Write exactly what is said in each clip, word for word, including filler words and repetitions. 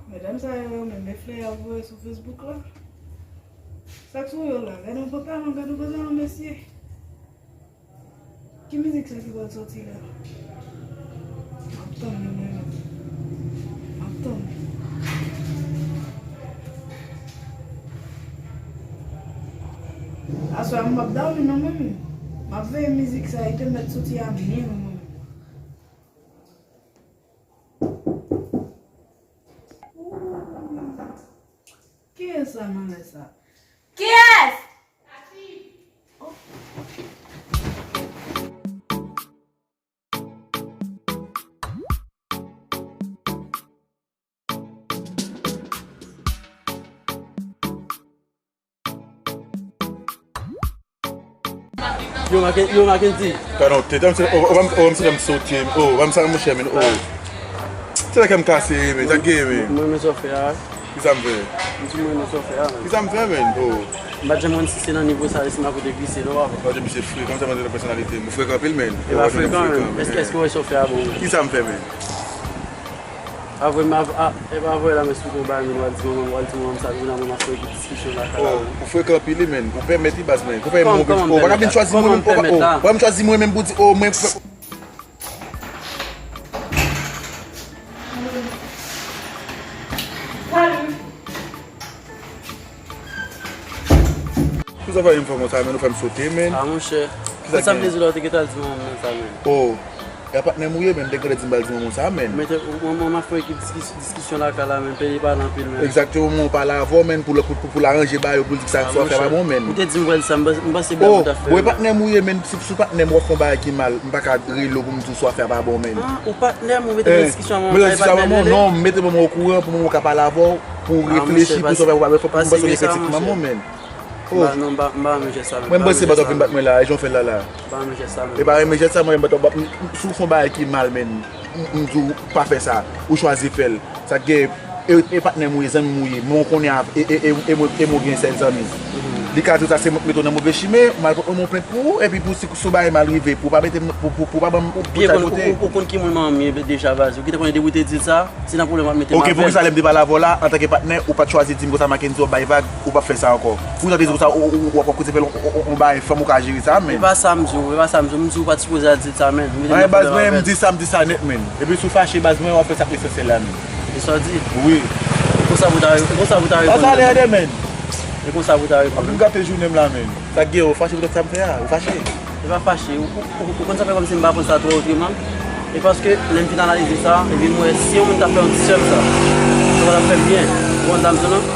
Medam sa yo, yo menm, men flè y ap voye sou Facebook la. Sa k sou yo la? Gade yon pantalon, gade yon pantalon, mesye. Ki mizik sa ki pral soti la? M ap tann li, mwen menm. M ap tann. Aswè a, m p ap dòmi non, mwen menm. M ap veye mizik sa, li te mèt soti a mini, mwen menm. Kiyès sa nan lè sa? Kiyès? Yo, Mackendy. Yo, Mackendy. Pardon, te, te, o, o, o, o, m se lè m sote, o, o, m sa, monchè, men, o. Se lè kè m kase, men, sa k gen, men. Mwen, men sa w fè a. Ki sa m fè? M di mwen, men sa w fè a, men. Ki sa m fè, men, o. M pa t janm konn si se nan nivo sa, si m ap pote glise, non, papa. Paske misye frekan, sa mande nan pèsonalite m. Ou frekan anpil, men. E pa frekan, men. Èske, èske w wè sa w fè a bon? Ki sa m fè, men? Avwe m, av-, a, e pa avwe la, men sou konba, men w al di manman, w al di manman sa, vin a manman fè yon diskisyon lakay la. Oh, ou frekan anpil, wi, men. Ou pèmèt li, baz, men. Ou fè yon bon pèmèt la? Ou pa ka vin chwazi mwen, menm, oh, ou pa ka vin chwazi mwen, menm, pou di, oh, mwen, fè. Salut! Pou sa fè yon fè konsa, men, ou fè m sote, men. Ah, monchè. Kisa sa m te di la, ou te gentan al di manman m sa, men. Oh. E a patnè m ou ye, men, m te gentan di m pral di manman w sa, men. Men, te, ou, manman m ap fè ekip diskis-, diskisyon lakay la, men, peyi pale anpil, men. Egzakteman, ou pale avè w, men, pou l, pou, pou, pou l aranje bagay yo, pou l di sa, sa w ap fè pa bon, men. Ou te di m pral di sa, m panse, m panse bèl ou t ap fè. Oh, bon, e patnè m ou ye, men, si, si patnè m w ap fè yon bagay ki mal, m pa ka rele w pou m di w sa w ap fè pa bon, men. Ah, ou patnè m, ou mete nan diskisyon manman m, e patnè m rele. Mete manman w okouran, pou manman w ka pale avè w, pou w reflechi, pou sa w ap fè pa bon, pou w pa fè kritik manman w, men. Oh. M pa, non, m pa, m pa renmen jès sa, men. Mwen, m panse pa t ap vin bat mwen la, e jan w fè l la, la. M pa renmen jès sa, men. E pa renmen jès sa, mwen, m pa t ap, m, m, si w fè yon bagay ki mal, men, m, m di w pa fè sa, ou chwazi fè l. Sa k gen, e, e patnè m ou ye, zanmi m ou ye, men w konnen a, e, e, e, e mwen, e mwen gen sèl zanmi. Li ka di w sa, se mwen k mete w nan move chimen, m al pote yon plent pou ou, epi pou si, si w bagay mal rive, pou w pa mete m, pou, pou, pou w pa ban m, pou w pa kote. Ou byen konn, ou, ou, ou konn ki moun manman m ye deja, baz. Ou gentan konnen depi w te di l sa, se nan pwoblèm w ap mete m avè l. Ok, poukisa lè m te pale avè w la, antanke patnè, ou pa t chwazi di m konsa, Mackendy, w ap bay vag, ou p ap fè sa ankò? Poukisa w te di konsa, ou, ou, ou, w ap koute fè l, yon, yon, yon bagay fanm ou ka jere sa, men. E pa sa m di w, e pa sa m di w, m sou pa t sipoze al di l sa, men. Anyen, baz, mwen, m di sa, m di sa nèt, men. Epi si w fache, baz, mwen, w ap fè sa k lesansyèl la, men. E sa w di? Wi. E konsa pou w ta, e konsa pou w ta reponn. Sa lè de, men. E konsa pou w ta reponn. Ap vin gate jounen m la, men. Sa k gen, ou fache poutèt sa m fè a? Ou fache? E pa fache. Ou, ou, ou, ou konn sa fè kòmsi m pa konn sa twò otreman. E paske lè m fin analize sa, epi m wè si yon moun ta fè yon ti sè m sa, sa pa t ap fè m byen. Ou konn sa m di w, non?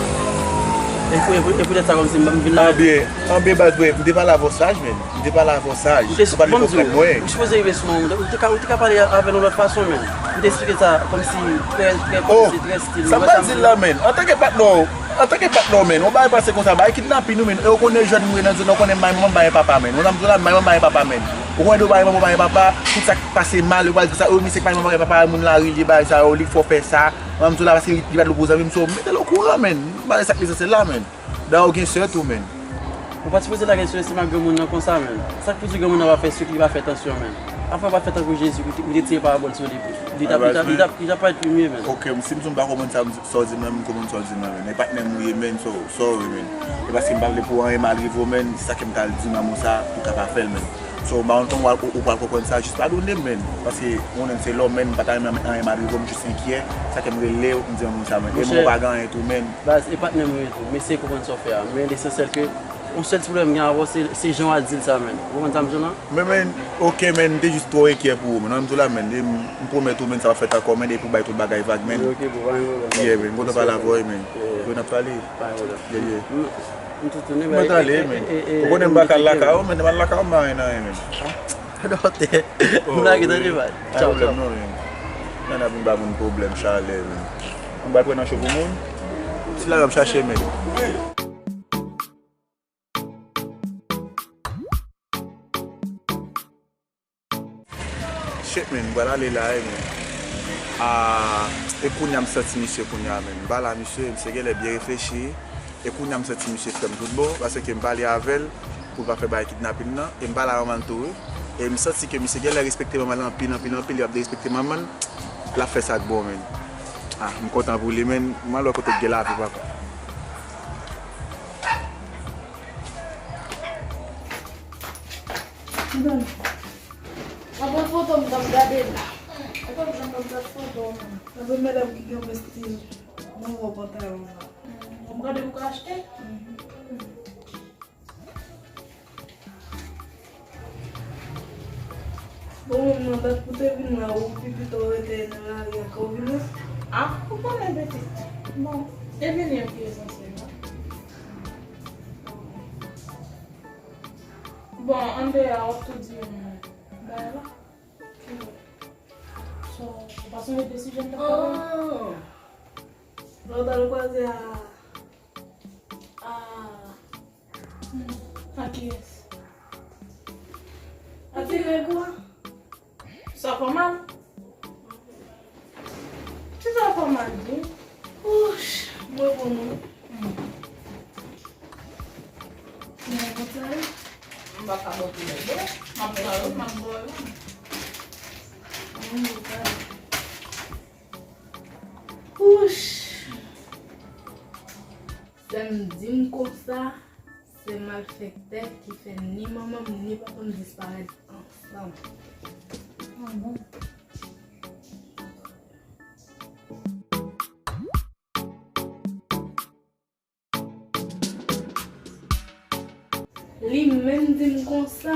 E pou, e pou, e poutèt sa kòmsi m, m vin la. Anbyen, anbyen baz mwen, m te pale avè w saj, men. M te pale avè w saj. Ou te, ou pa t vle konprann mwen. Ou sipoze rive sou mwen, ou te ka, ou te ka pale avè l yon lòt fason, men. Ou te eksplike sa kòmsi trè, trè kòmsi, trè stil. Sa m pral di l la, men. Antanke patnè w, Antanke patnè w, men, yon bagay pase konsa, bagay kidnapin wi, men, e w konnen jèn mwen nan zòn nan, w konnen m pa gen manman, m pa gen papa, men. Ou nan zòn la, m pa gen manman, m pa gen papa, men. Ou konnen de w pa gen manman, w pa gen papa, tout sa k pase mal, yo pral di sa, o, misye k pa gen manman, pa gen papa, moun la rele bagay sa, o, li k fè w fè sa. Nan zòn la, paske li pa t lo gwo zanmi m, so, mete l okouran, men. M pale sa k lesansyèl la, men. Da ou gen sè tou, men. Ou pa t sipoze lage sou estoma granmoun nan konsa, men. Sa k pou di granmoun nan pa fè sik, li pa fè tansyon, men. Afè w pa t fè tankou Jezi, ou te, ou te tire parabòl sou li. Li t ap, li t ap, li t ap, li t ap parèt pi mye, men. Ok, si m di w m pa konprann sa, sa w di m nan, m konprann sa w di m nan, men. E patnè m ou ye, men, so, sorry, men. E paske m pa vle pou anyen mal rive w, men, se sa ke m t al di manman w sa, pou w ka pa fè l, men. So, m pa konn kòman ou, ou pral konprann sa, jis padone m, men. Paske, ou konnen m se lòm, men, m pa ta renmen anyen mal rive w, m jis enkyè, sa ke m rele w, m di manman w sa, men. E mwen, ou pa gen anyen tou, men. Baz, e patnè m ou ye tou, m eseye konprann sa w fè a, men lesansyèl ke yon sèl ti pwoblèm m gen avè w, se, se jan w al di l sa, men. Ou konprann sa m di w lan? Men, men, ok, men, m te jis twò enkyè pou ou, men. Nan m di w la, men, e m, m pwomèt ou, men, sa p ap fèt ankò, men, depi w bay tout bagay vag, men. Ok, bro, pa gen pwoblèm. Yeah, men, m kontan pale avè w, men. Yeah. Yo n ap pale. Pa gen pwoblèm. Yeah, yeah. M, m tou tounen, men, ou konnen m pa ka al lakay ou, men, m al lakay ou, m pa gen anyen, men. Dòtè. M lage tande, baz. Tchaw, tchaw. Pa gen pwoblèm, non, men. Nan ap vin ba moun pwoblèm, chalè, men. M pral pran nan cho pou moun. Ti la m ap chache, men. Shit, men, m pral ale la, wi, men. Ah, e kounye a m santi misye kounye a, men. M pale a misye, misye genlè byen reflechi. E kounye a m santi misye frè m tout bon, paske m pale avè l pou l pa fè bagay kidnapin nan. E m pale a manman l tou, wi. E m santi ke misye genlè respekte manman l anpil, anpil, anpil. Li ap derespekte manman l. L ap fè sa k bon, men. Ah, m kontan pou li, men m al wè kote k gen lavi, papa. Mwen pran foto m t ap gade la. E pa jan m t ap gade foto m. Mwen pran medam ki gen yon stil nouvo pantalon la. Bon, m gade pou ka achte. Bon, manman, dat pou te vin la, ou pi pito rete nan lari a ke w vin la? Ah, ou konnen pitit. Bon, e vini an ki esansyèl la. Bon, andeyò a, w ap tou di m bagay la. So, ou pa sonje de sijè m t ap pale? Oh! Lè w t al kwaze a, a, hmm, a kiyès? A ti Gregwa? Sa fè w mal? Kisa w fè w mal, di? Ouch, mwen bon non. Hmm. Mwen bon sa. M pa ka bò pou lè. M ap pran yo, m ap bò yo. Mwen bon sa. Ouch. Sè m di m konsa, se malfektè ki fè ni manman m ni papa m disparèt ansanm. Ah bon? Li menm di m konsa,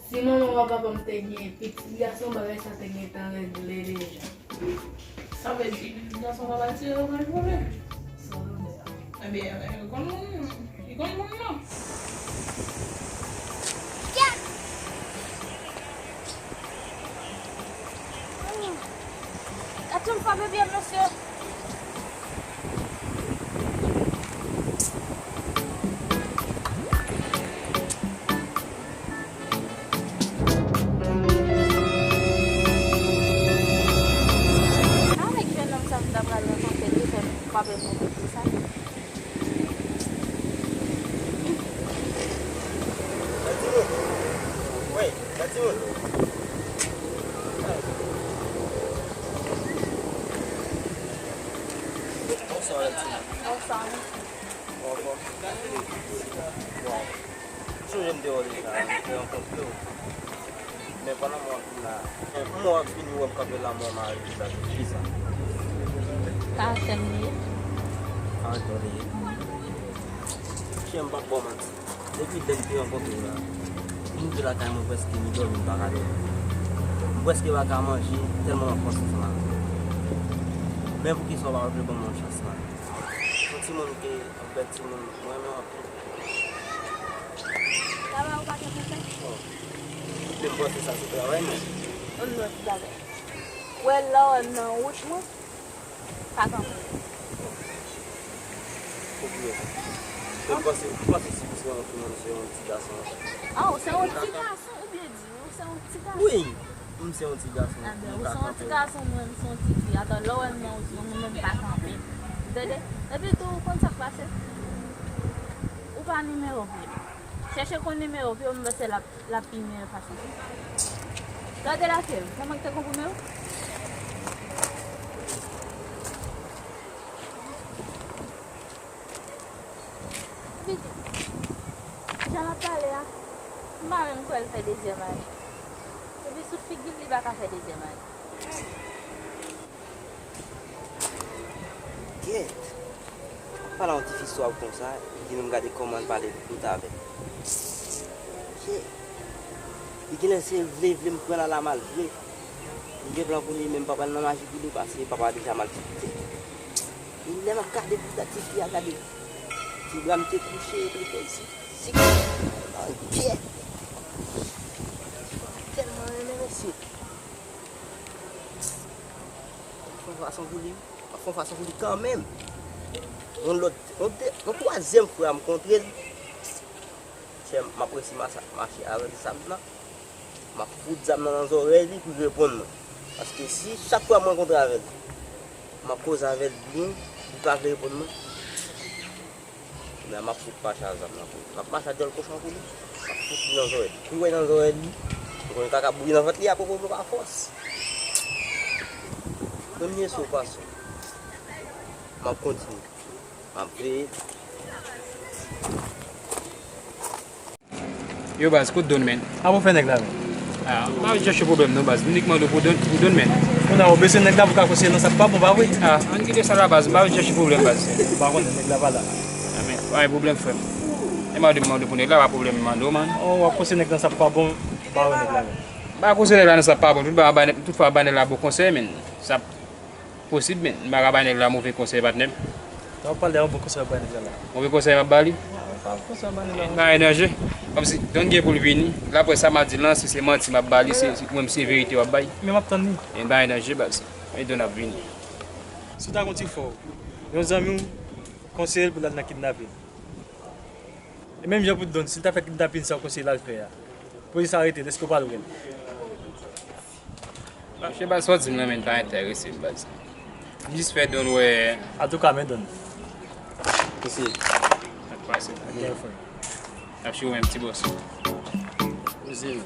si manman w ak papa m te gen pitit gason, bagay sa te gentan regle deja. Sa vle di pitit gason w ap atire yo pral vole? Sa vle di. Ebyen, li konn moun, li konn moun nan. Gad yon fwa bebe a, mesye. Avèk jennonm sa m ta pral rankontre, li fè m kwape move pou sa. Gad timoun. Wi, gad timoun. Bonswa, gad timoun. Bonswa, mesye. Ou anfòm? Waw. M sonje m te wè w deja, m te rankontre w. Men pandan mwen ap vin la, m wè w ap vini wè m kanpe la, mwen mare deja, kisa? Karaktè m li ye. Karaktè w li ye? Chè, m p ap ba w manti. Depi lè m te rankontre w la, m rive lakay mwen prèske m dòmi, m pa ka dòmi. M prèske pa ka manje, tèlman m ap panse ansanm avè w. Men poukisa w pa vle ban m yon chans la? Yon timoun ke, yon bèl timoun, mwen renmen w anpil. Travay ou pa gen pou fè? Bon. Men m panse sa se travay mwen. Yon lòt bagay. Ou wè lè w wè m nan wout mwen, pa kanpe. Ou byen. Men m panse, m panse si ou se yon fi, mwen se yon ti gason. Ah, ou se yon ti gason, ou byen di, ou se yon ti gason. Wi, m se yon ti gason. Enben, ou se yon ti gason, mwen, m se yon ti fi. Atò, lè w wè m nan wout mwen, mwen menm pa kanpe. Ou tande? Epi tou, ou konn sa k pase? Ou pa nimewo vre. Chèche konn nimewo vre, mwen panse l ap L ap pi meyè fason. Gade la fè, kòman ki te konprime w? Pitit, jan l ap pale a, m pa menm kwè l fè dezyèm ane. Epi sou figi l, li pa ka fè dezyèm ane. Kèt! Pale a yon ti fi swav konsa, epi menm gade kòman l pale tout avè l. Kèt! Li genlè se vle vle m pran l ala mal vre. Li gen plan pou li, men m pa pral nan maji pou li, paske papa deja malfekte. E lè m ap gade ti fi a, gade ti bra m te kouche, epi l fè si, si, kèt! Tèlman renmen mesye. Fè yon fason pou li, fè yon fason pou li kanmenm. Yon lòt, yon de, yon twazyèm fwa m kontre l. Chè, m ap resi mache avè l zam nan. M ap fout zam nan nan zòrèy li pou l reponn mwen. Paske si chak fwa m rankontre avè l, m ap koze avè l byen, li pa vle reponn mwen. Kounye a m ap fout mache a zam nan pou li. M ap mache a dyòl kochon pou li. M ap fout li nan zòrèy li. Kou w wè nan zòrèy li, ou konnen kaka bouyi nan vant li a, poko pa fòs. Premye sou pason. M ap kontinye. M ap veye. Yo, baz, kot Don, men? Apa w fè nèg la, men? Ah, m pa vin chèche pwoblèm non, baz. M nik mande w pou Don, pou Don, men. Kounye a, ou bezwen nèg la pou ka konseye nan sa k pa bon, pa vre? Ah, ann kite sa la, baz. M pa vin chèche pwoblèm, baz. M pa konnen, nèg la pa la. Ah, men, pa gen pwoblèm, frè m. E mande m, mande w pou nèg la, pa pwoblèm, m mande w, man. Oh, w ap konseye nèg nan sa k pa bon, m pa wè nèg la, men. M pa konseye nèg la nan sa k pa bon. Tout fwa, bay nèg la bon konsèy, men. Sa posib, men. M pa ka bay nèg la move konsèy, patnè m. Sa w ap pale a, yon bon konsèy w ap bay nèg la la. Move konsèy m ap ba li? Pa bon konsèy w ap bay nèg la. Pa gen danje. Kòmsi, Don gen pou l vini. L ap wè sa m ap di l lan, si se manti m ap ba li, se, se, mwen, se verite w ap bay. Men m ap tann li. E pa gen danje, baz. E Don ap vini. Si w ta gon ti fò, yon zanmi w konseye l pou l al nan kidnapin. E menm jan pou Don, si l ta fè kidnapin sa w konseye l al fè a, polis arete l, èske w pral wè l? Monchè, baz, sa w di m nan, men, pa enterese m, baz. M jis fè Don wè. Antouka, men Don. Mesye. Sa k pase? Byen, frè. N ap chire menm ti bòs. Mesye.